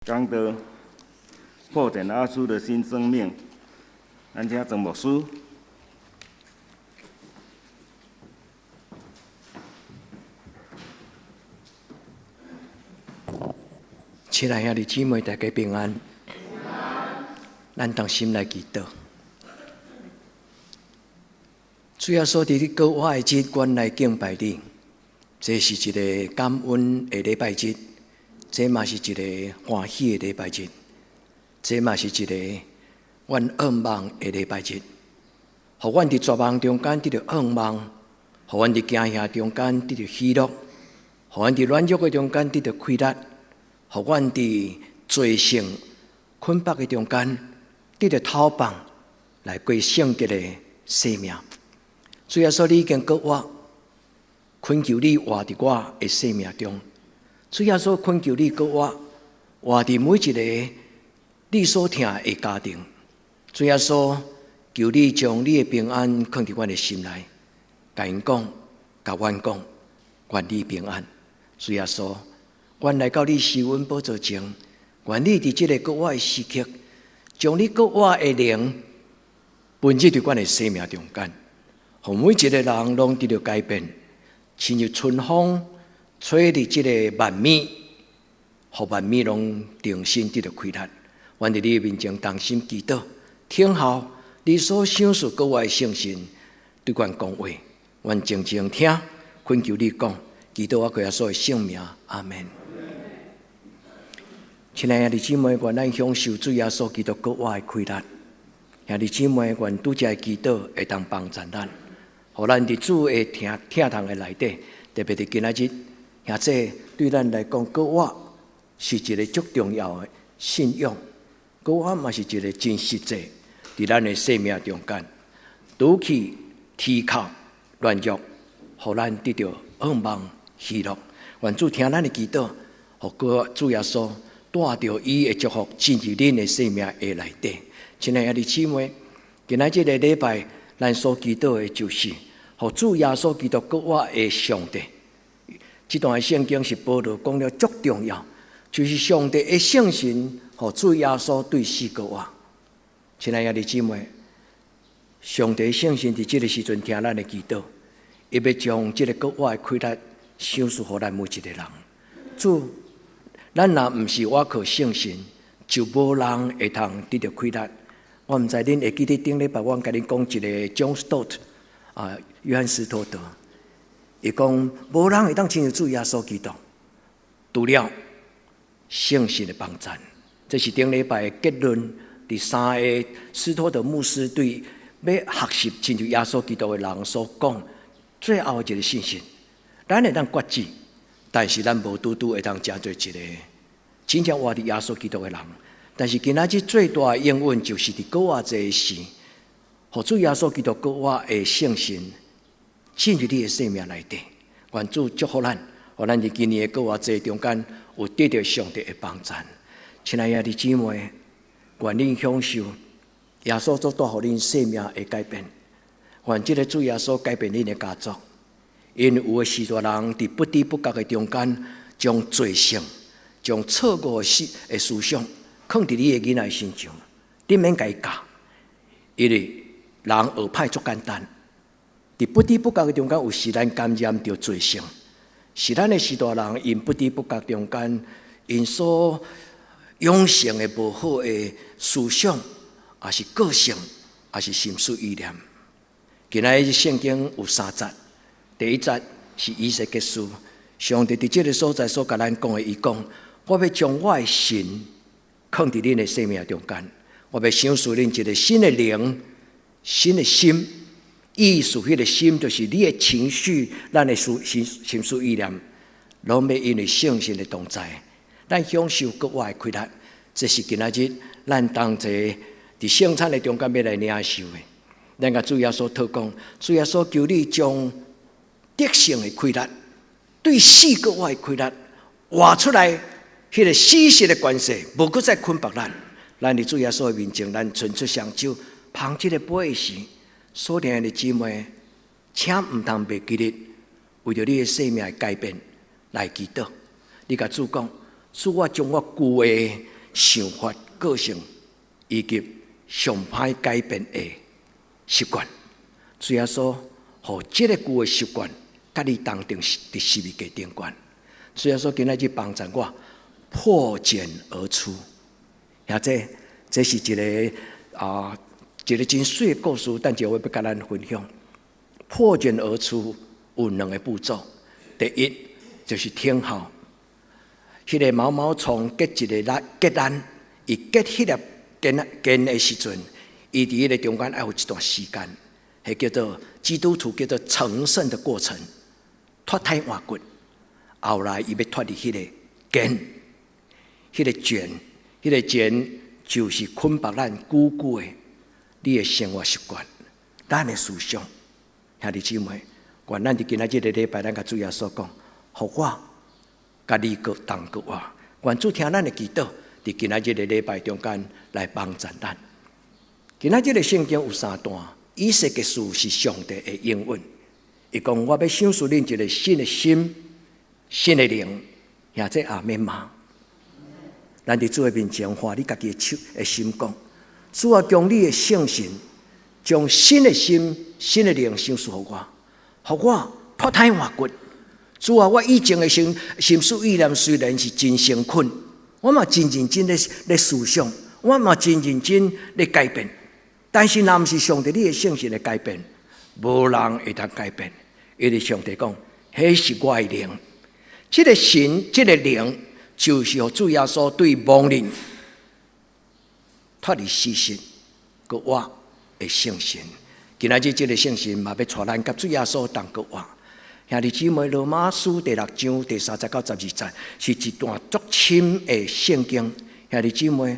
講道破繭而出的新生命，咱請曾牧師。親愛兄弟姊妹，大家平安。咱同心來祈禱。主耶穌，佇你復活的日，阮來敬拜你。這是一个感恩的禮拜日，這嘛是一个歡喜的禮拜日，這嘛是一个阮向望的禮拜日。予阮佇絕望中間得著向望，予阮佇驚嚇中間得著喜樂，予阮佇軟弱的中間得著氣力，予阮佇罪性捆綁的中間得著透放，來過聖潔的生命。主耶穌，你已經復活，懇求你活佇我的生命中。主耶穌，懇求你復活，活佇每一个你所疼的家庭。主耶穌，求你將你的平安囥佇阮的心內，共𪜶講，共阮講，願你平安。主耶穌，阮來到你施恩寶座前，願你佇這个復活的時刻，將你復活的靈分入佇阮的生命中間，予每一个人攏得著改變，親像春風吹佇這个萬物，予萬物攏重新得著氣力。阮佇你面前同心祈禱，聽候你所賞賜予我的聖神對阮講話，阮靜靜聽，懇求你講，祈禱我靠耶穌的聖名，阿們。親愛的兄弟姊妹，願咱享受主耶穌基督復活的氣力。兄弟姊妹，願拄才的祈禱會當幫助咱，予咱佇主的疼疼痛的內底，特別佇今仔日，兄這對咱來講，復活是一个足重要的信仰，復活嘛是一个真實際，佇咱的生命中間，除去啼哭軟弱，予咱得著向望喜樂。願主聽咱的祈禱，予閣主耶穌帶著伊的祝福進入恁的生命的內底。親愛的兄弟姊妹，今仔這个禮拜，咱所祈禱的就是，予主耶穌基督復活的上帝。這段聖經是保羅講了足重要，就是上帝的聖神，予主耶穌對死復活。親愛的兄弟姊妹，上帝聖神佇這个時陣聽咱的祈禱，伊欲將這个復活的氣力賞賜予咱每一个人。主，咱若毋是倚靠聖神，就無人會通得著氣力。我毋知恁會記得頂禮拜我共恁講一个 John Stott 啊，約翰斯托德，伊講無人會當親像主耶穌基督，除了聖神的幫贊。這是頂禮拜的結論。佇三个斯托德牧師對欲學習親像耶穌基督的人所講最後一个信息：咱會當決志，但是咱無拄拄會當成做一个真正活佇耶穌基督的人。但是今仔日最大的應允就是佇復活節時，予主耶穌基督復活的聖神進入你的生命內底。願主祝福咱，予咱佇今年的復活節中間有得著上帝的幫贊。親愛的兄弟姊妹，願恁享受耶穌所帶予恁生命的改變。願這个主耶穌改變恁的家族，因為有的許多人佇不知不覺的中間，將罪性、將錯誤的思想囥佇你的囡仔身上，你免共伊教，因為人學歹足簡單。佇不知不覺的中間，有時咱感染著罪性，是咱的序大人𪜶不知不覺中間，𪜶所養成的無好的思想，抑是個性，抑是心思意念。今仔日聖經有三節，第一節是以西結書，上帝佇這个所在所共咱講的，伊講：我欲將我的神囥佇恁的生命中間，我欲賞賜恁一个新的靈、新的心。意思，彼个心就是你的情緒，咱的思心心思意念，攏欲因為聖神的同在，咱享受復活的氣力。這是今仔日咱同齊佇聖餐的中間欲來領受的。咱共主耶穌禱告，主耶穌求你將得勝的氣力，對死復活的氣力活出來，彼个死實的權勢無閣再捆綁咱。咱佇主耶穌的面前，咱伸出雙手，捧這个杯時，所疼的姊妹，請毋通袂記得，為著你的生命的改變來祈禱。你共主講，主，我將我舊的想法、個性以及上歹改變的習慣。主耶穌予這个舊的習慣，佮你同釘佇十字架頂懸。主耶穌今仔日幫助我破繭而出，或者這是一個真媠的故事，等下我欲佮咱分享。破繭而出有兩个步驟，第一就是聽候，彼个毛毛蟲結一个結咱，伊結彼粒繭繭的時陣，伊佇彼个中間愛有一段時間，彼叫做基督徒叫做成聖的過程，脫胎換骨。後來伊欲脫離彼个繭，彼个繭，彼个繭就是捆綁咱久久的你的生活習慣，咱的思想。兄弟姊妹，願咱佇今仔這个禮拜，咱共主耶穌講，予我佮你閣同閣活。願主聽咱的祈禱，佇今仔這个禮拜中間來幫助咱。今仔這个聖經有三段，以西結書是上帝的應允。伊講我欲賞賜恁一个新的心、新的靈，兄弟阿們嗎？咱佇主的面前，看你家己的手的心講，主啊，將你的聖神，將新的心、新的靈賞賜予我，予我脫胎換骨。主啊，我以前的心思意念雖然是真誠懇，我嘛真認真咧思想，我嘛真認真咧改變。但是若毋是上帝你的聖神的改變，無人會當改變。因為上帝講，彼是我的靈，這个神，這个靈，就是予主耶穌對亡靈脫離死實，閣活的聖神。今仔日這个聖神嘛欲帶咱佮主耶穌同閣活。兄弟姊妹，羅馬書第六章第三節到十二節是一段足深的聖經。兄弟姊妹，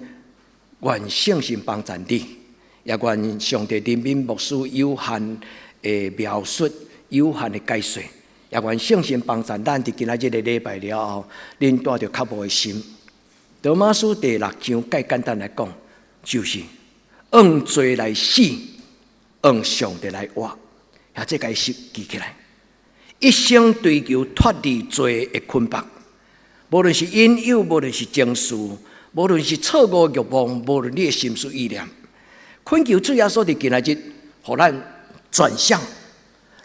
願聖神幫助你，也願上帝憐憫牧師有限的描述、有限的解說，也願聖神幫助咱佇今仔這个禮拜了後，恁帶著渴慕的心。羅馬書第六章，較簡單來講，就是按罪來死，按上帝來活。啊，這個是記起來。一生追求脫離罪的捆綁，無論是引誘，無論是情緒，無論是錯誤欲望，無論你的心思意念，懇求主耶穌佇今仔日，予咱轉向，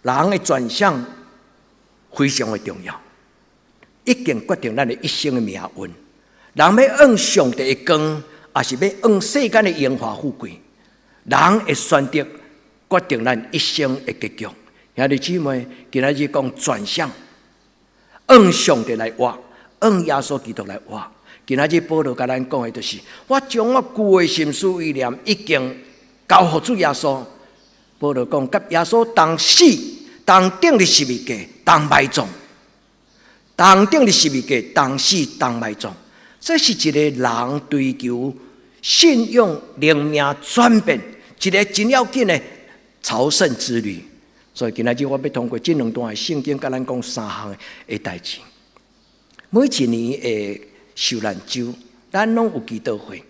人的轉向非常的重要，已經決定咱的一生的命運。人欲向上帝的光，抑是欲向世間的榮華富貴，人的選擇決定咱一生的結局。兄弟姊妹，今仔日講轉向，按上帝來活，按耶穌基督來活。今仔日保羅共咱講的就是，我將我舊的心思意念已經交予主耶穌。保羅講，佮耶穌同死，同釘佇十字架，同埋葬，同釘佇十字架，同死同埋葬。這是一個人追求信仰靈命轉變一个真要緊的朝聖之旅。所以今仔日我欲通過這兩段的聖經，共咱講三項的代誌。每一年的受難週，咱攏有祈禱會，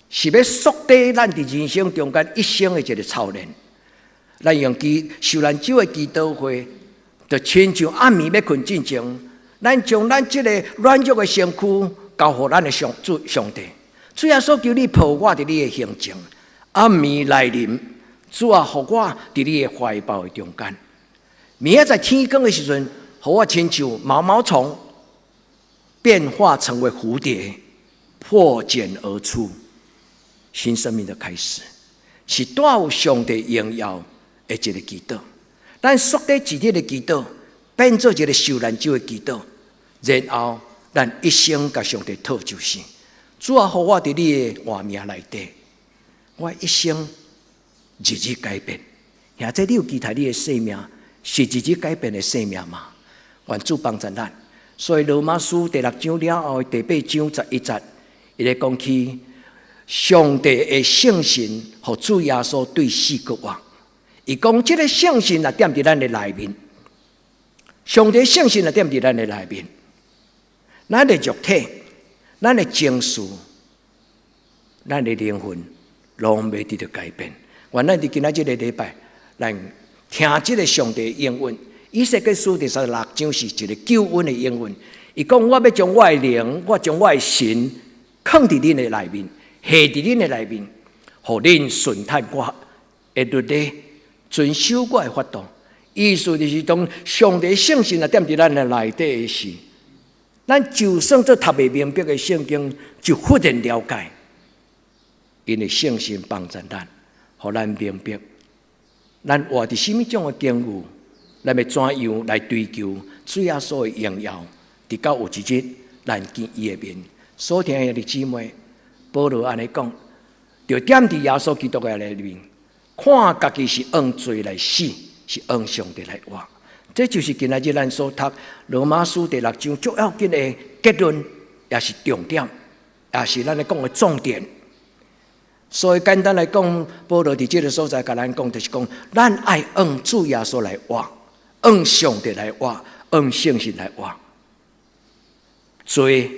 是欲束締咱佇人生中間一生的一个操練。咱用受難週的祈禱會，就親像暗暝欲睏進前，咱將咱這个軟弱的身軀交予咱的上主上帝。主耶穌求你抱我佇你的胸前，暗暝來臨。主啊，予我佇你的懷抱的中間。明仔載天光的時陣，予我親像毛毛蟲變化成為蝴蝶，破繭而出，新生命的開始，是帶有上帝榮耀的一个祈禱。咱束締一日的祈禱，變做一个受難週的祈禱，然後咱一生共上帝討就是：主啊，予我佇你的活命內底，我一生日日改變。兄弟，你有期待你的生命是日日改變的生命嗎？願主幫助咱。所以羅馬書第六章了後的第八章十一節，伊咧講起上帝的聖神，予主耶穌對死閣活。伊講這个聖神若踮佇咱的內面，上帝聖神若踮佇咱的內面，咱的肉體、咱的情緒、咱的靈魂，攏會得著改變。願咱佇今仔這个禮拜，咱聽這个上帝應允。以西結書第三十六章是一个救恩的應允。伊講：我欲將我的靈，我將我的神囥佇恁的內面，下佇恁的內面，予恁順趁我的律例，遵守我的法度。意思就是當上帝聖神啊踮佇咱的內底的時，咱就算做讀袂明白的聖經，就忽然了解，因為聖神幫助咱，予咱明白，咱活佇啥物種的境遇，咱欲怎樣來追求主耶穌的榮耀，直到有一日咱見伊的面。所聽的兄弟姊妹，保羅按呢講，就踮佇耶穌基督的內面，看家己是按罪來死，是按上帝來活。這就是今仔日咱所讀羅馬書第六章足要緊的結論，也是重點，也是咱咧講的重點。所以簡單來講，保羅佇這个所在共咱講，就是講，咱愛按主耶穌來活，按上帝來活，按聖神來活。罪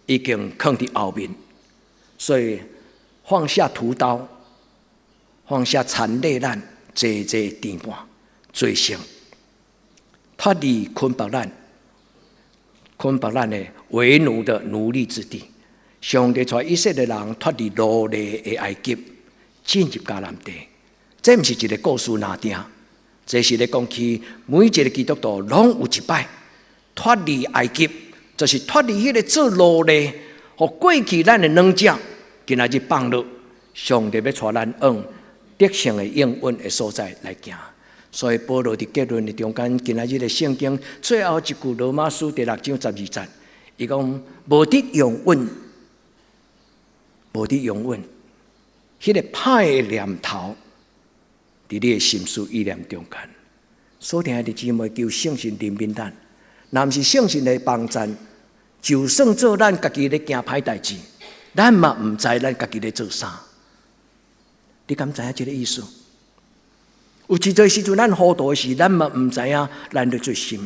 已經囥佇後面，所以放下屠刀，放下纏累咱濟濟纏絆罪性，脫離捆綁咱、捆綁咱的為奴的奴隸之地。上帝帶以色列人脫離奴隸的埃及，進入迦南地。這毋是一个故事爾定，這是咧講起每一个基督徒攏有一擺脫離埃及，就是脫離彼个做奴隸，予過去咱的軟弱，今仔日放落，上帝欲帶咱往得勝的應允的所在來行。所以保羅佇結論的中間，今仔日的聖經最後一句羅馬書第六章12節，伊講無得容忍，無得容忍，彼个歹的念頭，佇你的心思意念中間。所聽的姊妹，求聖神憐憫咱，若毋是聖神的幫助，就算做咱家己咧行歹代誌，咱嘛毋知咱家己咧做啥。你敢知影這个意思？有真濟時陣，咱糊塗的時，咱嘛毋知影咱咧做啥物。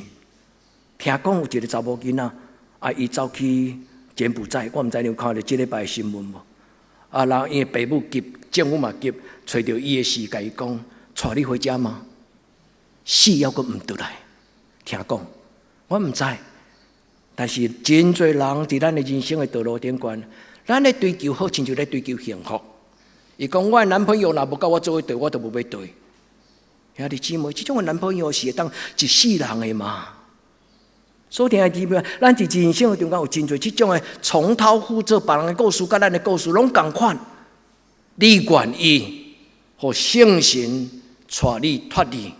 聽講有一个查某囡仔，啊，伊走去柬埔寨，我毋知你有看著這禮拜新聞無？啊，然後伊的爸母急，政府嘛急，揣著伊的時，共伊講，帶你回家嗎？死猶閣毋轉來。聽講，我毋知，但是真濟人佇咱的人生的道路頂懸，咱咧追求好，親像咧追求幸福。伊講，我的男朋友若無佮我做伙綴，我就無欲綴。兄弟姊妹，這種的男朋友是會當一世人的嗎？所聽的姊妹，咱佇人生的中間有真濟這種的重蹈覆轍，別人的故事佮咱的故事攏仝款。你願意予聖神帶你脫離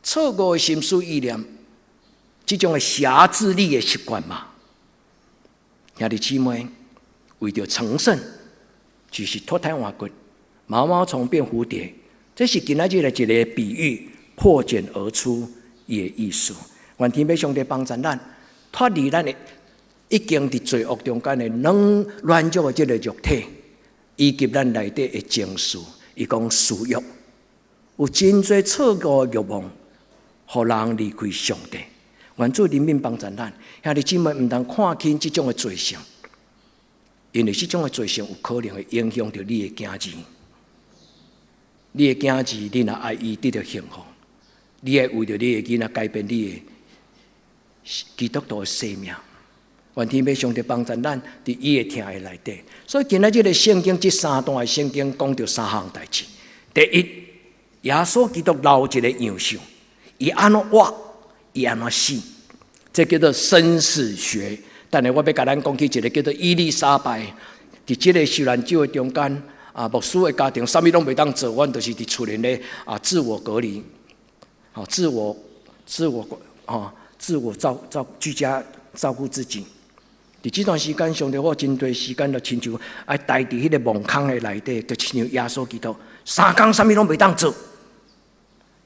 錯誤的心思意念，這種的轄制你的習慣嗎？兄弟姊妹，為著成聖，就是脫胎換骨，毛毛蟲變蝴蝶。這是今仔日的一个比喻，破繭而出的意思。願天父上帝幫助咱脫離咱的已經佇罪惡中間的軟軟弱的這个肉體，以及咱內底的情緒，伊講私欲，有真濟錯誤的欲望，予人離開上帝。願主憐憫幫助咱，兄弟姊妹毋通看輕這種的罪性，因為這種的罪性有可能會影響著你的囝兒。你的囝兒，你若愛伊得著幸福，你愛為著你的囡仔改變你的基督徒的生命。願天父上帝幫助咱佇伊的疼的內底。所以今仔日的聖經，這三段的聖經講著三項代誌。第一，耶穌基督留一个樣式，伊按怎活，伊按怎死，這叫做生死學。等下我欲共咱講起一个叫做伊麗莎白，佇這个受難週的中間。啊，牧師的家庭，啥物攏袂當做，阮就是佇厝內咧啊，自我隔離，吼，自我、自我、吼，自我照照居家照顧自己。佇這段時間，上帝予我真濟時間，就親像愛待佇彼个墓空的內底，就親像耶穌基督，三工啥物攏袂當做。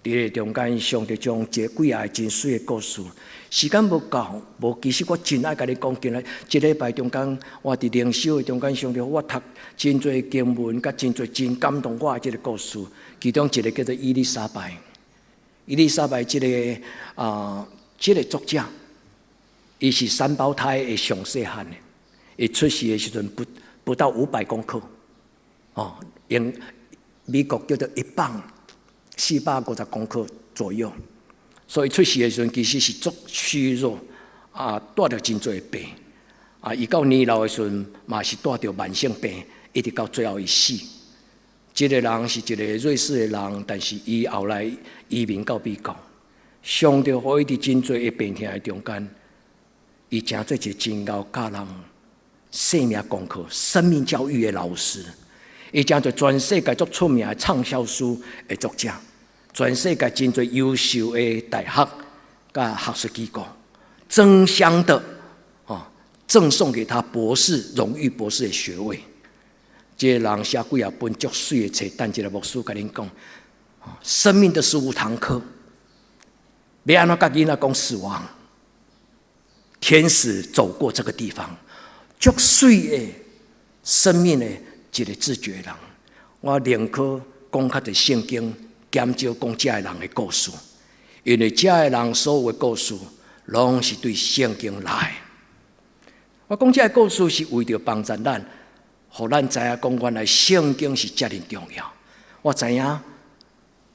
佇咧中間，上帝將這幾仔个真媠的故事，時間無夠，無其實我真愛共你講，今仔這禮拜中間，我佇靈修的中間，上帝予我讀真濟經文，佮真濟真感動我的這个故事。其中一个叫做伊麗莎白，伊麗莎白這个啊，這个作者，伊是三胞胎的上細漢的，伊出世的時陣不到500公克，哦，用美國叫做1磅。450公克左右，所以出世的時陣其實是足虛弱啊，帶著真濟病。啊，伊到年老的時陣嘛是帶著慢性病，一直到最後伊死。這个人是一個瑞士的人，但是伊後來移民到美國。上帝予伊佇真濟的病痛的中間，伊成做一個真𠢕教人生命功課、生命教育的老師。伊成做全世界足出名的暢銷書的作者，全世界真濟優秀的大學佮學術機構爭相的贈送給他博士、榮譽博士的學位。這个人寫幾仔本足媠的冊，等一下牧師共恁講。生命的15堂課，欲按怎共囡仔講死亡？天使走過這個地方，足媠的生命的一個自覺人。我寧可講較濟聖經，減少講這个人的故事，因為這个人所有的故事，攏是對聖經來。我講這个故事是為著幫助咱，予咱知影講原來聖經是遮爾重要。我知影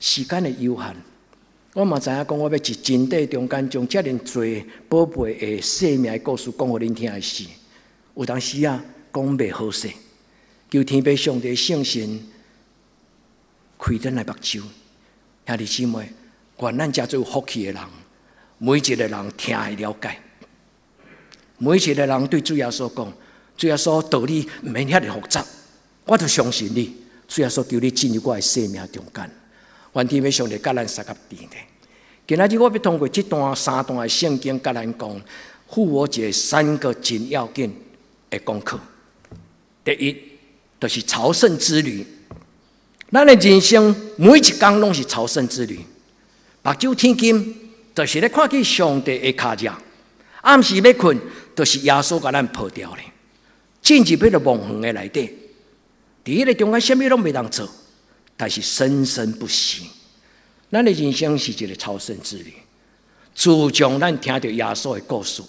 時間的有限，我嘛知影講我欲佇真短中間將遮爾濟寶貝的生命的故事講予恁聽的時，有當時啊講袂好勢。求天父上帝聖神開咱的目睭，兄弟姊妹，願咱遮做有福氣的人，每一個人聽會了解。每一個人對主耶穌講，主耶穌道理毋免遐爾複雜，我就相信你。主耶穌求你進入我的生命中間，願天父上帝佮咱相佮佇咧。今仔日我欲通過這段三段的聖經，佮咱講復活節三個真要緊的功課。第一，就是朝聖之旅。咱的人生每一工攏是朝聖之旅。目睭天金，就是咧看見上帝的跤跡。暗時欲睏，就是耶穌共咱抱牢咧。進入彼个夢園的內底，佇彼个中間，啥物攏袂當做，但是生生不息。咱的人生是一個朝聖之旅。自從咱聽著耶穌的故事，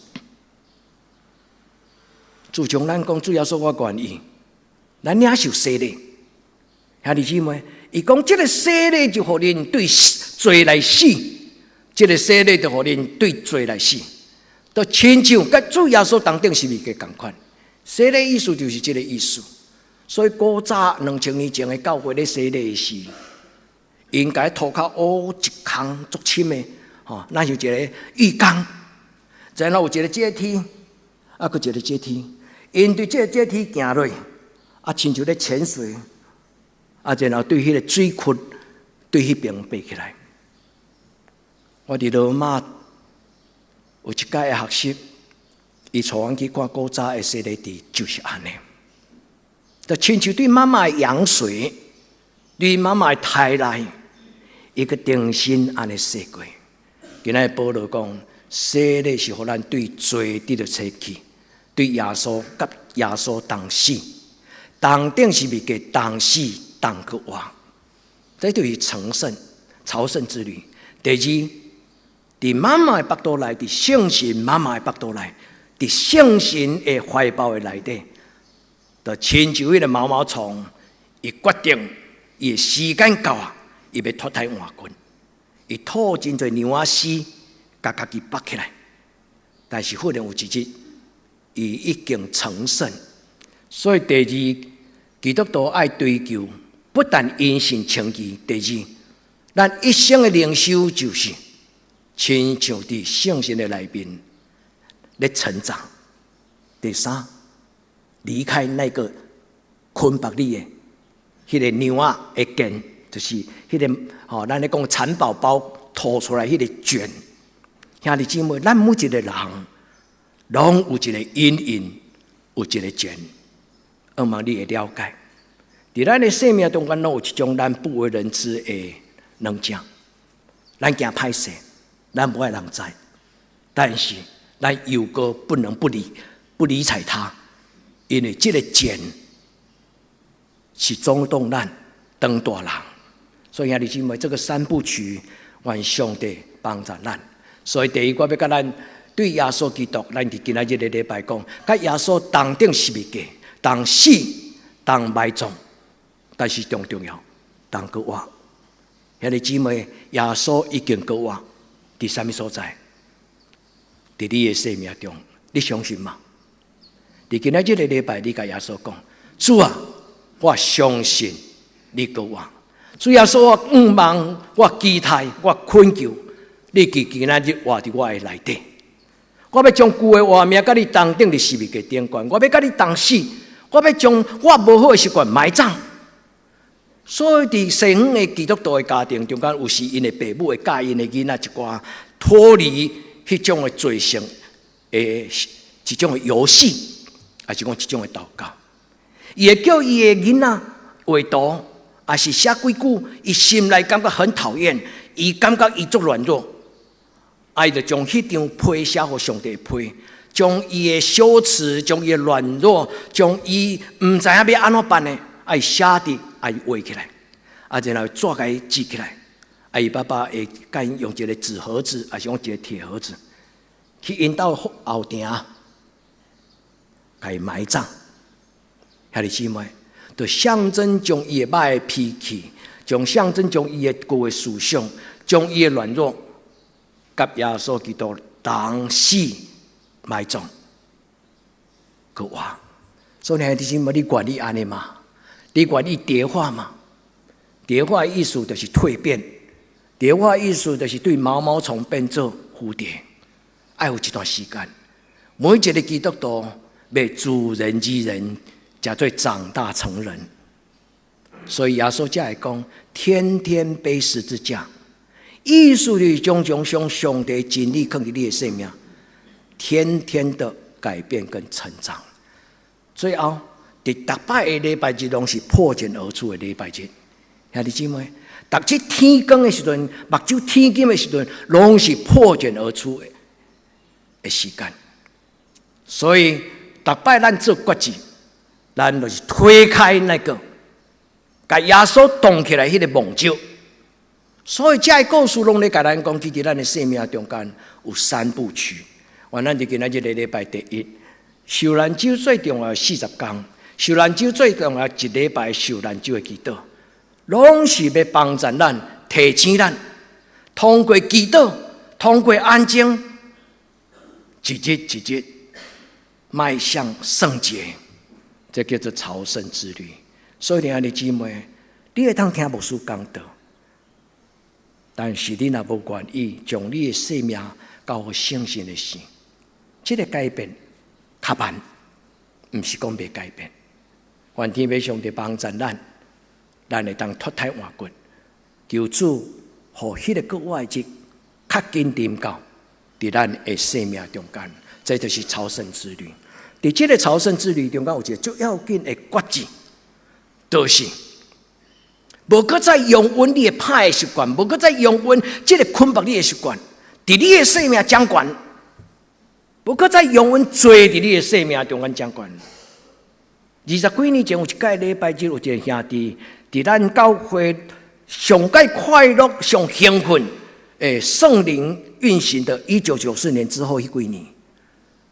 自從咱講主耶穌，我願意，咱領受洗禮。兄弟姊妹，伊講這个洗禮就予恁對罪來死，這个洗禮就予恁對罪來死。就親像佮主耶穌同釘十字架仝款，洗禮意思就是這个意思。所以古早2000年前的教會咧洗禮時，𪜶共塗跤挖一空足深的，吼，若像一个浴缸，然後有一個階梯，啊，閣一個階梯，𪜶對這个階梯行落，啊，親像咧潛水，啊，然後對彼个水窟對彼邊爬起來。我佇羅馬有一擺的學習，伊帶阮去看古早的洗禮池，就是按呢。就親像對媽媽的羊水，對媽媽的胎內，伊閣重新按呢洗過。今仔日保羅講，洗禮是予咱對罪得著洗去，對耶穌佮耶穌同死，同釘十字架同死同閣活，這就是成聖朝聖之旅。第二，佇媽媽的腹肚內，佇聖神媽媽的腹肚內，佇聖神的懷抱的內底，就親像彼个毛毛蟲，伊決定伊的時間到啊，伊欲脫胎換骨，伊吐真濟尿仔絲，共家己縛起來。但是忽然有一日，伊已經成聖。所以第二，基督徒愛追求，不但因信稱義，第二，咱一生的靈修就是親像佇聖神的內面咧成長。第三，離開那個捆縛你的彼个尿仔的繭，就是彼个吼，咱咧講蠶寶寶吐出來彼個繭。兄弟姊妹，咱每一個人攏有一個陰影，有一個繭，希望你會了解。佇咱的生命中間，攏有一種咱不為人知的軟弱，咱驚歹勢，咱無愛人知，但是咱又閣不能不理睬他，因為這个繭是阻擋咱當大人。所以兄弟姊妹，這个三部曲，願上帝幫助咱。所以第一，我欲共咱對耶穌基督，咱佇今仔日的禮拜講，佮耶穌同釘十字架，同死，同埋葬，但是上重要，同閣活。兄弟姊妹，耶穌已經閣活，佇啥物所在？佇你的生命中，你相信嗎？佇今仔這个禮拜，你共耶穌講：主啊，我相信你閣活。主耶穌，我向望，我期待，我懇求，你佇今仔日活佇我的內底。我欲將舊的活命佮你同釘佇十字架頂懸，我欲佮你同死，我欲將我無好的習慣埋葬。所以，佇西方的基督徒的家庭中間，有時𪜶的爸母會教𪜶的囡仔一寡脫離彼種的罪性的一種的遊戲，抑是講一種的禱告。伊會叫伊的囡仔畫圖，抑是寫幾句，伊心內感覺很討厭，伊感覺伊足軟弱，啊，伊就將彼張批寫予上帝批，將伊的羞恥，將伊的軟弱，將伊毋知影欲按怎辦呢？啊，伊寫佇，啊，伊畫起來，啊，然後紙共伊折起來，啊，伊爸爸會共𪜶用一个紙盒子，抑是用一个鐵盒子，去𪜶兜後埕，共伊埋葬。兄弟姊妹，就象徵將伊的歹脾氣，將象徵將伊的舊的思想，將伊的軟弱，佮耶穌基督同死埋葬，閣活。所以兄弟姊妹，你願意按呢嗎？你願意蝶化嗎？蝶化意思就是蛻變，蝶化意思就是對毛毛蟲變做蝴蝶，愛有一段時間。每一个基督徒欲自人之人，才做長大成人。所以耶穌才會講，天天背十字架，意思就是將將上帝真理囥佇你的生命，天天的改變跟成長。最後，佇逐擺的禮拜日攏是破繭而出的禮拜日，兄弟姊妹，逐次天光的時陣，目睭天金的時陣，攏是破繭而出的時間。所以，逐擺咱做決志，咱就是推開那個，共耶穌擋起來彼個網罩。所以，這个故事攏咧共咱講，其實咱的生命中間有三部曲。原來佇今仔日個禮拜第一，受難週最重要40工，受難週最重要一禮拜受難週的祈禱，攏是欲幫助咱、提醒咱，通過祈禱，通過安靜，一日一日邁向聖潔，這叫做朝聖之旅。所以，兄弟姊妹，你會當聽牧師講道，但是你若無願意將你的生命交予聖神的時，這个改變較慢，毋是講袂改變。願天父上帝幫助咱，咱會當脫胎換骨，求主予彼个復活日較緊臨到佇咱的生命中間，這就是朝聖之旅。佇這个朝聖之旅中間，有一个最要緊的決志，就是無閣再容允你的歹習慣，無閣再容允這个捆綁你的習慣，佇你的生命掌權，無閣再容允罪佇你的生命中間掌權。20幾年前有一屆禮拜日，有一个兄弟佇咱教會上蓋快樂、上興奮，聖靈運行的1994年之後彼幾年，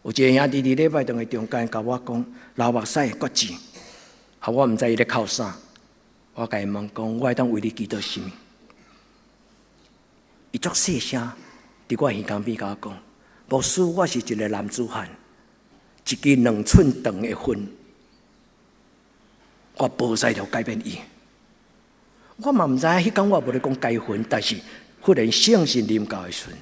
有一个兄弟佇禮拜堂的中間共我講，老目屎決志，啊，我毋知伊咧哭啥，我共伊問講，我會當為你祈禱啥物？伊足細聲佇我耳孔邊共我講，牧師，我是一个男子漢，一支2寸長的棍。我無才調改變伊，我嘛毋知影，彼工我無咧講改薰，但是忽然聖神臨到的時陣，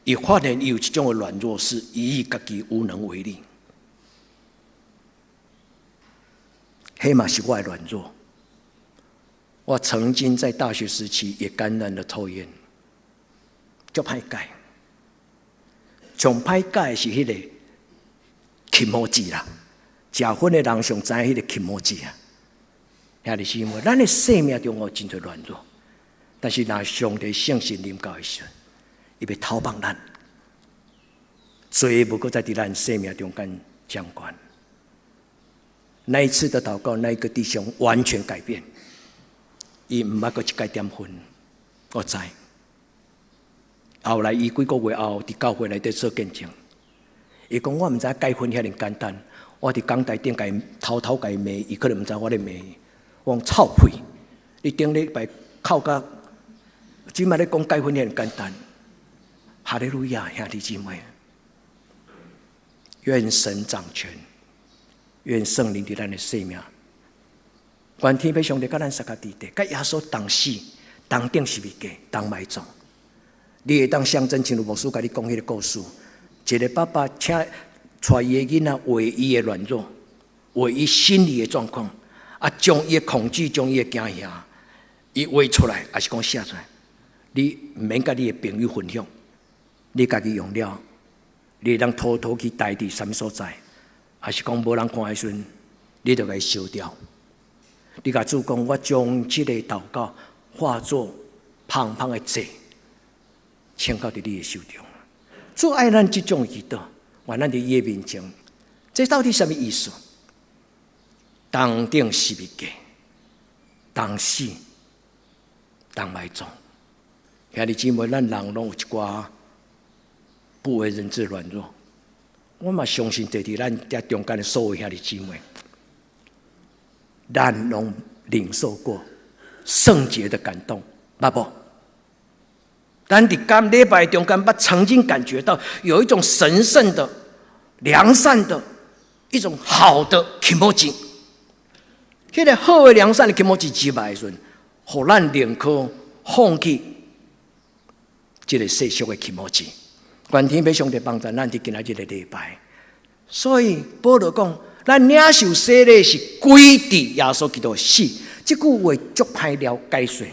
伊發現伊有一種的軟弱，是伊家己無能為力。彼嘛是我的軟弱。我曾經在大學時期也感染了抽菸，足歹戒。上歹戒的是彼个気持ち啦。食薰的人上知彼个気持ち啊，兄弟姊妹，咱的生命中有真濟軟弱，但是若上帝聖神臨到的時陣，伊欲偷放咱，罪無閣再佇咱生命中間掌權。那一次的禱告，那一個弟兄完全改變，伊毋捌閣一擺點薰，我知。後來伊幾個月後，佇教會內底做見證，伊講我毋知戒薰遐爾簡單。我佇講台頂共伊偷偷共伊罵，伊可能毋知我咧罵伊。我講臭屁！你頂禮拜哭甲，這擺咧講戒薰遐爾簡單。哈利路亞，兄弟姊妹，願神掌權。願聖靈佇咱的生命，願天父上帝佮咱相佮佇咧，佮耶穌同死，同釘十字架，同埋葬。你會當象徵，親像牧師共你講彼个故事，一个爸爸請帶伊的囡仔畫伊的軟弱，畫伊心理的狀況，啊，將伊的恐懼，將伊的驚嚇，伊畫出來，抑是講寫出來。你毋免佮你的朋友分享，你家己用了，你會當偷偷去待佇啥物所在，抑是講無人看的時陣，你就共伊燒掉。你共主講，我將這个禱告化作香香的祭，呈到佇你的手中。主愛咱這種祈禱，願咱佇伊的面前，這到底啥物意思？同釘十字架，同死，同埋葬。兄弟姊妹，咱人攏有一寡不為人知軟弱。我嘛相信，坐佇咱遮中間的所有兄弟姊妹，咱攏領受過聖潔的感動，捌無？咱佇今禮拜中間，捌曾經感覺到有一種神聖的、良善的一種好的気持ち。彼个好的良善的気持ち入來的時陣，予咱寧可放棄這个世俗的気持ち。願天父上帝幫助咱佇今仔日个禮拜。所以保羅講，咱領受洗禮是歸佇耶穌基督的死。這句話足歹了解說。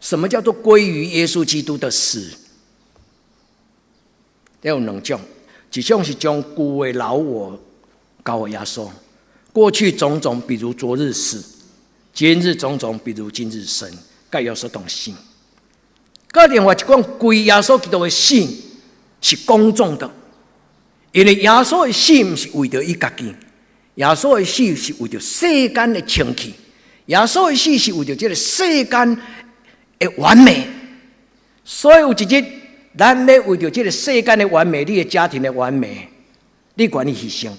什麼叫做歸於耶穌基督的死？有兩種，一種是將舊的老我交予耶穌，過去種種，比如昨日死；今日種種，比如今日生，佮耶穌同死。閣另外一種歸耶穌基督的死是公眾的，因為耶穌的死毋是為著伊家己，耶穌的死是為著世間的清氣，耶穌的死是為著這个世間的完美。所以有一日，咱咧為著這个世間的完美，你的家庭的完美，你願意犧牲。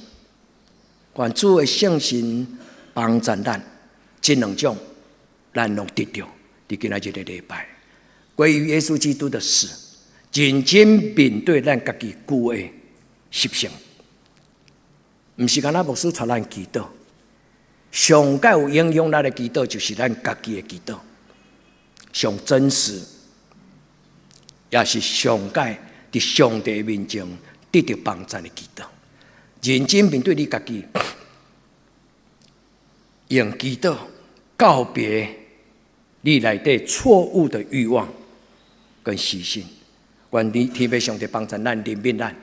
願主的聖神幫助咱，這兩種咱攏得著。佇今仔日个禮拜，歸於耶穌基督的死，認真面對咱家己舊的習性，毋是干焦牧師帶咱祈禱，上蓋有影響咱的祈禱，就是咱家己的祈禱，上真實，也是上蓋佇上帝面前得著幫助的祈禱。認真面對你家己，用祈禱告別你內底錯誤的慾望跟習性。願天父上帝幫助咱，憐憫咱。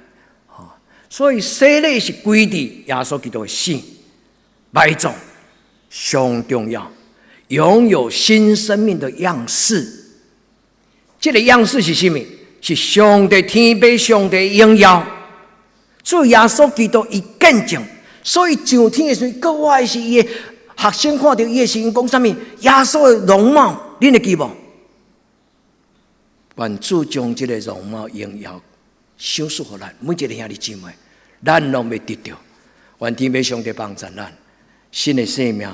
所以洗禮是歸佇耶穌基督的死，埋葬上重要，擁有新生命的樣式。這個樣式是啥物？是上帝天父上帝榮耀。主耶穌基督伊見證，所以上天的時陣，閣活時伊的學生看著伊的時陣，講啥物？耶穌的容貌，恁會記無？願主將這个容貌榮耀賞賜予咱，每一个兄弟姊妹，咱攏欲得著。願天父上帝幫助咱，新的生命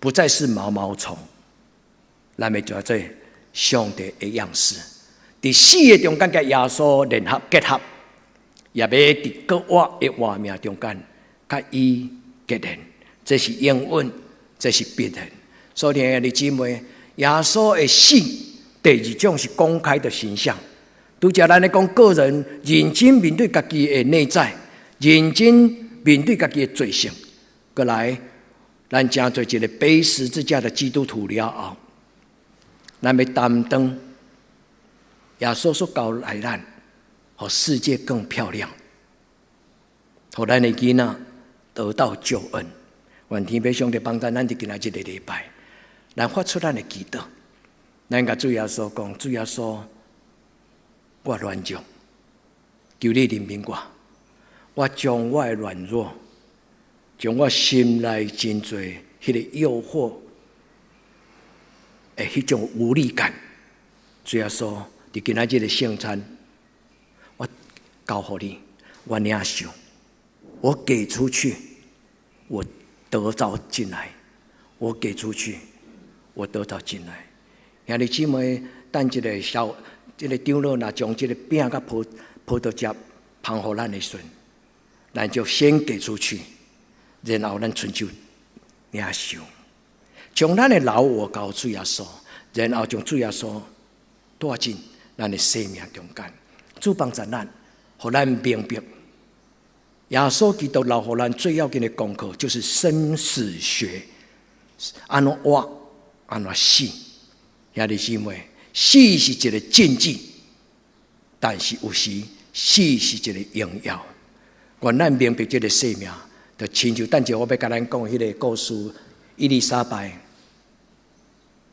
不再是毛毛蟲，咱欲做做上帝的樣式。佇死的中間，佮耶穌聯合結合，也欲佇閣活的活命中間，佮伊結連。這是永遠，這是必然。所以，兄弟姊妹，耶穌的死，第二種是公開的形象。拄才咱咧講個人認真面對家己的內在，認真面對家己的罪性，閣來，咱成做一个背十字架的基督徒了後，咱欲擔當耶穌所交來咱，予世界更漂亮，予咱的囡仔得到救恩。願天父上帝幫助咱佇今仔這个禮拜，咱發出咱的祈禱，咱共主耶穌講：主耶穌，我軟弱，求你憐憫我。我將我的軟弱，將我心內真濟彼个誘惑的彼種無力感，主耶穌，佇今仔這个聖餐，我交予你，我領受，我給出去，我得著進來，我給出去，我得著進來。兄弟姊妹，等一个小，這个長老若將這个餅佮葡萄汁捧予咱的時陣，咱就先給出去，然後咱親手領受，將咱的老我交主耶穌，然後將主耶穌帶進咱的生命中間，主幫助咱，予咱明白耶穌基督留予咱最要緊的功課，就是生死學，按怎活，按怎死。兄弟姊妹，死是一個禁忌，但是有時死是一個榮耀。願咱明白這個生命，就親像等陣我欲共咱講彼个故事，伊麗莎白，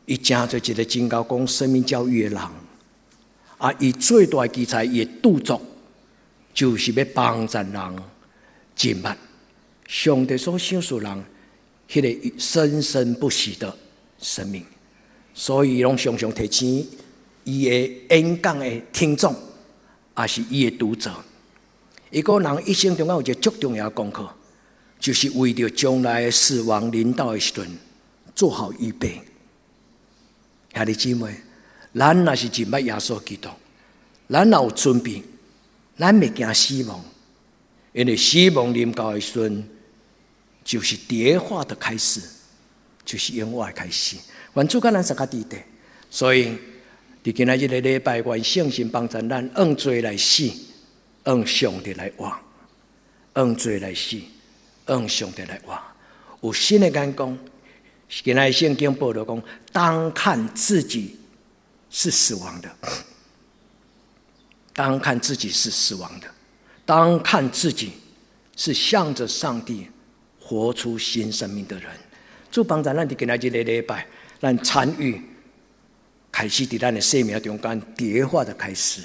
伊成做一個真𠢕講生命教育的人，啊，伊最大的奇才，伊的著作，就是欲幫助人認捌上帝所賞賜人彼个生生不息的生命，所以攏常常提醒伊的演講的聽眾，抑是伊的讀者。一個人一生中間有一個足重要的功課，就是為著將來死亡臨到的時陣做好預備。兄弟姊妹，咱若是認捌耶穌基督，咱若有準備，咱袂驚死亡，因為死亡臨到的時陣，就是蝶化的開始，就是永活的開始。願主佮咱相佮佇咧，所以佇今仔日這個禮拜，願聖神幫助咱，按罪來死，按上帝來活；按罪來死，按上帝來活。有新的眼光，今仔日聖經保羅講，當看自己是死亡的，當看自己是死亡的，當看自己是向着上帝活出新生命的人。主幫助咱佇今仔日這個禮拜，咱參與開始佇咱的生命中間蝶化的開始。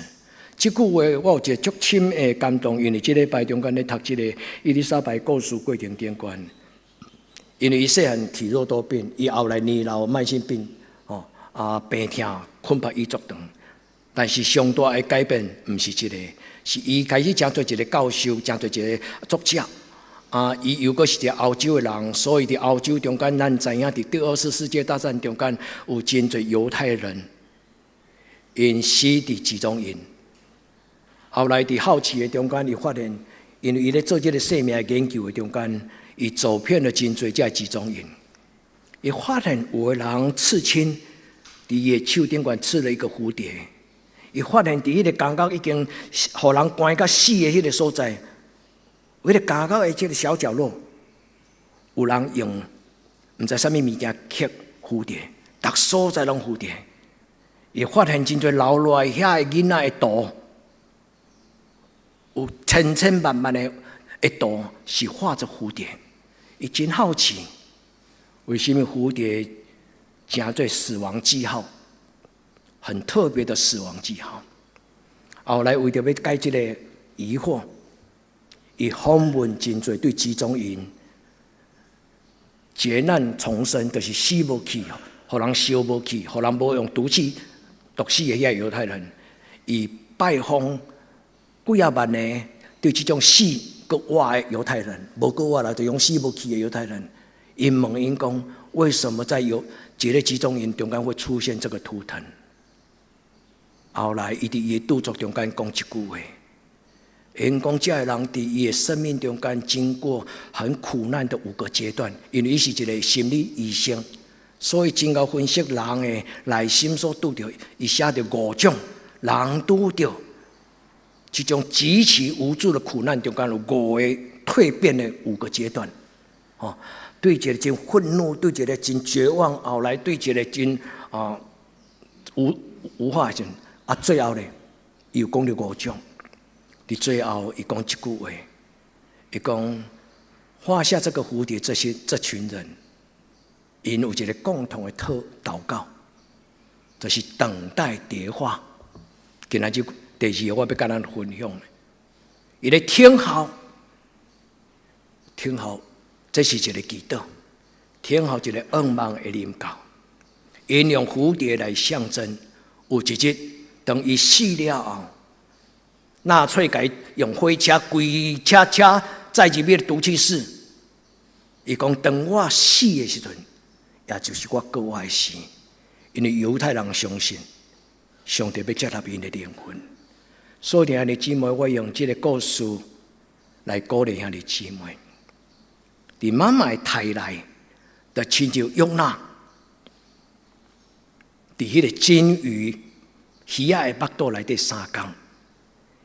這句話我有一個足深的感動，因為這禮拜中間咧讀這個伊麗莎白故事過程中間，因為伊細漢體弱多病，伊後來年老慢性病，哦啊病痛困縛伊足長。但是上大的改變毋是這個，是伊開始成做一個教授，成做一個作者。啊，伊又閣是一個歐洲的人，所以佇歐洲中間，咱知影佇第二次世界大戰中間有真濟猶太人，𪜶死佇集中營。後來佇好奇的中間，伊發現，因為伊咧做這個生命研究的中間，伊走遍了真濟這集中營。伊發現有個人刺青，佇伊的手頂懸刺了一個蝴蝶。伊發現佇彼個監獄已經予人關甲死的彼個所在，彼個監獄的這個小角落，有人用毋知啥物物件刻蝴蝶，逐所在攏蝴蝶。伊發現真濟留落來遐个囡仔的圖，有千千萬萬的圖是畫著蝴蝶。伊真好奇，為啥物蝴蝶成做死亡記號？很特別的死亡記號。後來為著欲解這個疑惑，伊訪問真濟對集中營劫難重生，就是死無去，予人燒無去，予人無用毒氣毒死的遐猶太人，伊拜訪幾仔萬個對這種死閣活的猶太人，無閣活啦，就用死無去的猶太人，𪜶問𪜶講，為什麼在猶這個集中營中間會出現這個圖騰？後來，伊佇伊的著作中間講一句話，𪜶講這个人佇伊的生命中間經過很苦難的五個階段，因為伊是一個心理醫生，所以真𠢕分析人的內心所拄著，伊寫著五種人拄著這種極其無助的苦難中間有五個蛻變的五個階段，哦，對一個真憤怒，對一個真絕望，後來對一個真啊無無法的時陣，啊，最後咧，伊有講著五種。佇最後，伊講一句話，伊講畫下這個蝴蝶，這些這群人，𪜶有一個共同的特禱告，就是等待蝶化。今仔日第二個我欲共咱分享的，伊咧聽候，聽候，這是一個祈禱，聽候一個願望會臨到，𪜶用蝴蝶來象徵，有一日當伊死了後，納粹共伊用火車規車車載入去毒氣室。伊講當我死的時陣，也就是我閣活的時。因為猶太人相信上帝欲接納𪜶的靈魂。所以兄弟姊妹，我用這個故事來鼓勵兄弟姊妹。佇媽媽的胎內，就親像約拿佇彼个金魚魚仔的腹肚內底三工，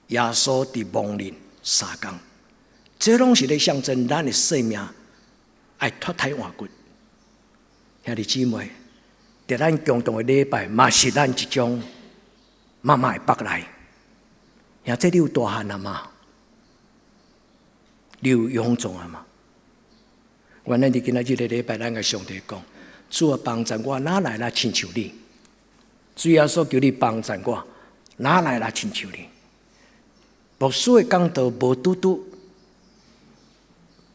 耶穌佇亡靈三工，這攏是咧象徵咱的生命愛脫胎換骨。兄弟姊妹，佇咱共同的禮拜，嘛是咱一種媽媽的腹內。兄這你有大漢啊嗎？你有勇壯啊嗎？願咱佇今仔日的禮拜，咱共上帝講：主啊，幫贊我，哪來若親像你？主耶穌求你幫贊我，哪來若親像你？牧師的講道無拄拄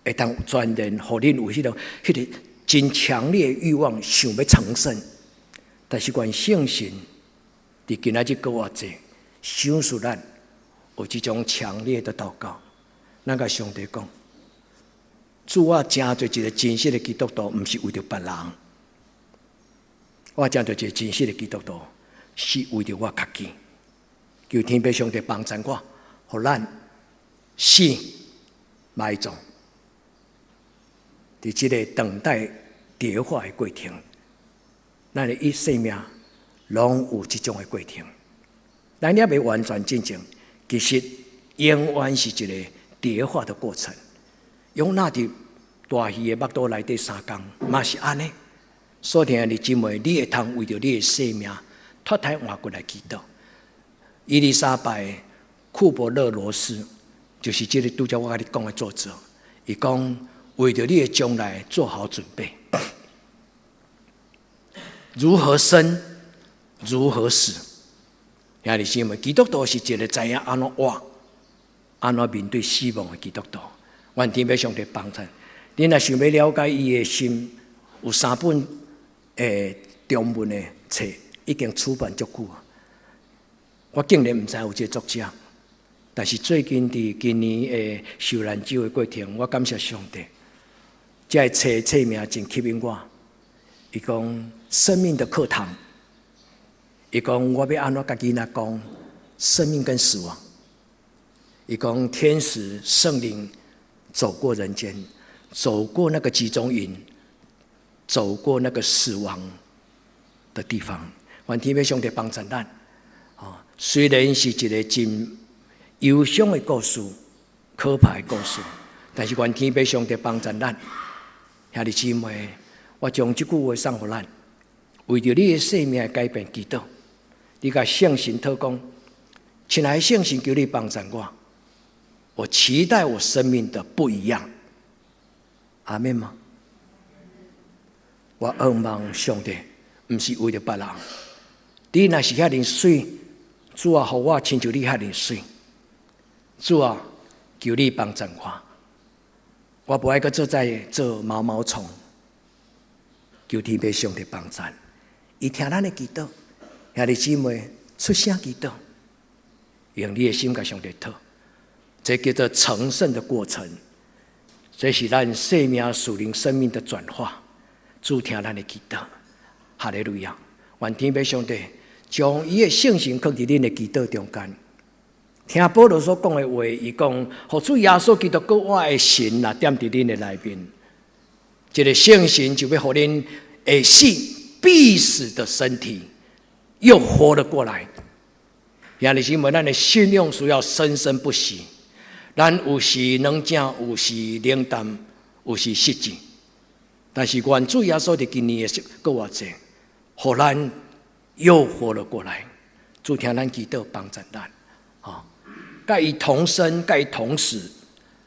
會當全然予恁有彼個真強烈的欲望，想欲成聖。但是願聖神佇今仔日閣活濟，賞賜咱有這種強烈的禱告。咱共上帝講：主，我成做一個真實的基督徒，毋是為著別人。我成做一個真實的基督徒，是為著我家己。求天父上帝幫贊我，予咱死埋葬，佇這个等待蝶化的過程，咱的一生命攏有這種的過程。咱猶未完全進前，其實永遠是一个蝶化的過程。約拿佇大魚的腹肚內底三工，嘛是按呢。所以兄弟姊妹，你會通為著你的生命脫胎換骨來祈禱。伊麗莎白庫伯勒羅斯就是這个拄才我共你講的作者，伊講為著你的將來做好準備，如何生，如何死。兄弟姊妹，基督徒是一个知影按怎活，按怎面對死亡的基督徒。願天父上帝幫助。你若想欲了解伊的心，有三本中文的冊已經出版足久。我竟然毋知有這个作者，但是最近佇今年的受難週的過程，我感謝上帝，這个冊冊名真吸引我。伊講生命的課堂，伊講我欲按怎共囡仔講生命跟死亡。伊講天使聖靈走過人間，走過那個集中營，走過那個死亡的地方。願天父上帝幫助咱。雖然是一个真憂傷的故事，可怕的故事，但是願天父上帝幫助咱。兄弟姊妹，我將這句話送予咱，為著你的生命的改變祈禱，你共聖神禱講，親愛的聖神，求你幫助我，我期待我生命的不一樣。阿們嗎？我仰望上帝，毋是為著別人。你若是遐爾媠，主啊，予我親像你遐爾媠。主啊，求你幫助我。我無愛閣做再做毛毛蟲。求天父上帝幫助。伊聽咱的祈禱，兄弟姊妹出聲祈禱，用你的心共上帝討，這叫做成聖的過程。這是咱生命屬靈生命的轉化。主聽咱的祈禱，哈利路亞！願天父上帝將伊的聖神放佇恁的祈禱中間。聽保羅所講的話，伊講：予主耶穌基督閣活的神若踮佇恁的內面，這个聖神就欲予恁會死必死的身體又活了過來。兄弟姊妹，咱的信仰需要生生不息。咱有時軟正，有時冷淡，有時失志。但是願主耶穌佇今年的閣活濟，予咱又活了過來。主聽咱祈禱幫助咱，吼，佮伊同生，佮伊同死，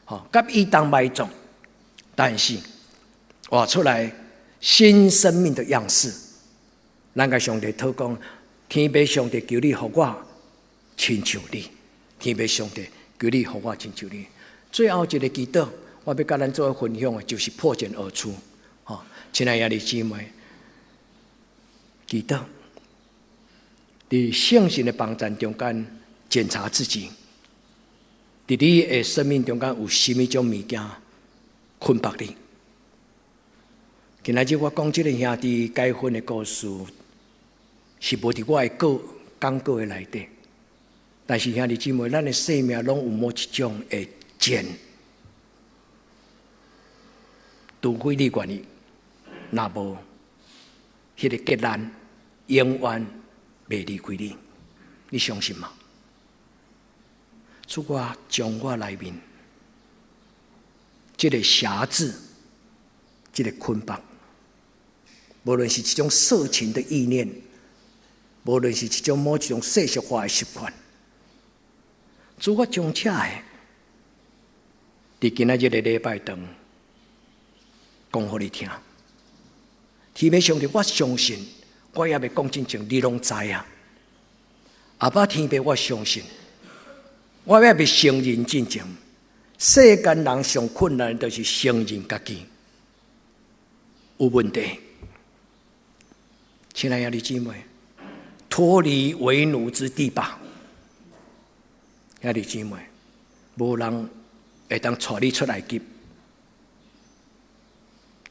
吼，佮伊同埋葬，但是活出來新生命的樣式。咱共上帝禱講，天父上帝求你予我親像你，天父上帝求你予我親像你。最後一个祈禱，我欲佮咱做分享的，就是破繭而出。吼，親愛的兄弟姊妹，祈禱，佇聖神的幫助中間檢查自己，佇你的生命中間有啥物種物件捆綁你？今仔日我講這个兄弟解紛的故事，是無佇我的稿講稿的內底，但是兄弟姊妹，咱的生命攏有某一種的繭。除非你願意，若無，彼個結難永遠袂離開你。你相信嗎？主，我將我內面這個轄制、這個捆綁，無論是一種色情的意念，無論是一種某一種世俗化的習慣，主，我將這个佇今仔日的禮拜堂講予你聽。天父上帝，我相信，我猶未講進前，你攏知啊。阿爸天父，我相信，我猶未承認進前，世間人上困難就是承認家己有問題。親愛的兄弟姊妹，脫離為奴之地吧。兄弟姊妹，無人會當帶你出埃及，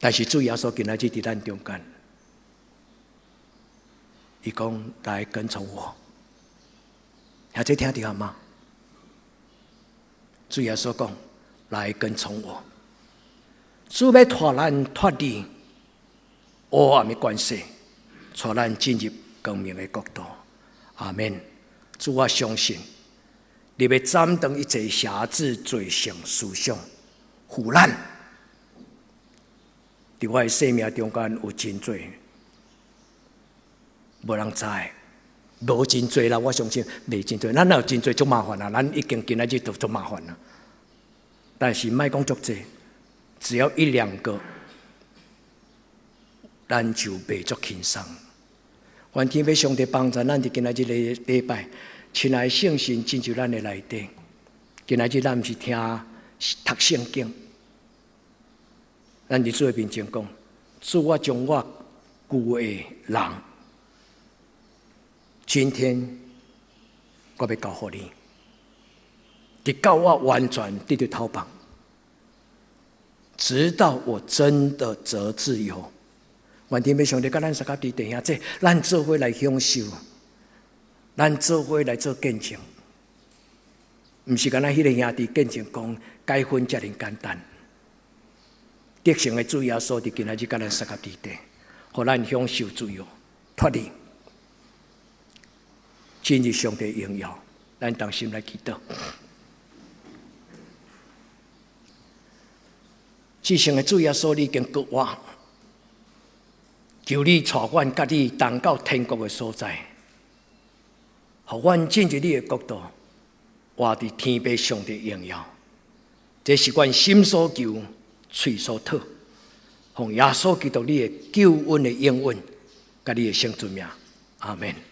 但是主耶穌今仔日佇咱中間，伊講來跟從我，兄弟聽著嗎？主耶穌講來跟從我，主欲帶咱脫離黑暗的權勢，帶咱進入光明的國度。阿門。主，我相信，你欲斬斷一切轄制罪性思想負擔。佇我的生命中間有真濟無人知，無真濟啦。我相信袂真濟，咱若有真濟足麻煩啦。咱已經今仔日就足麻煩啦。但是莫講足濟，只要一兩個，咱就袂足輕鬆。願天父上帝幫助咱佇今仔日個禮拜，親愛聖神進入咱的內底。今仔日咱毋是聽讀聖經，咱佇主的面前講：主，我將我舊的人，今天我欲交予你，直到我完全得著解放，直到我真的得自由。願天父上帝佮咱相佮佇弟兄這，咱做伙來享受，咱做伙來做見證，毋是干焦彼个兄弟見證講解婚遮爾簡單。得勝的主耶穌佇今仔日佮咱相佮佇底，予咱享受自由，脫離，進入上帝榮耀。咱同心來祈禱。至聖的主耶穌，你已經復活。求你帶阮佮你同到天國的所在，予阮進入你的國度，活佇天父上帝榮耀。這是阮心所求、喙所禱，奉耶穌基督你的救恩的應允，佮你的聖尊名，阿門。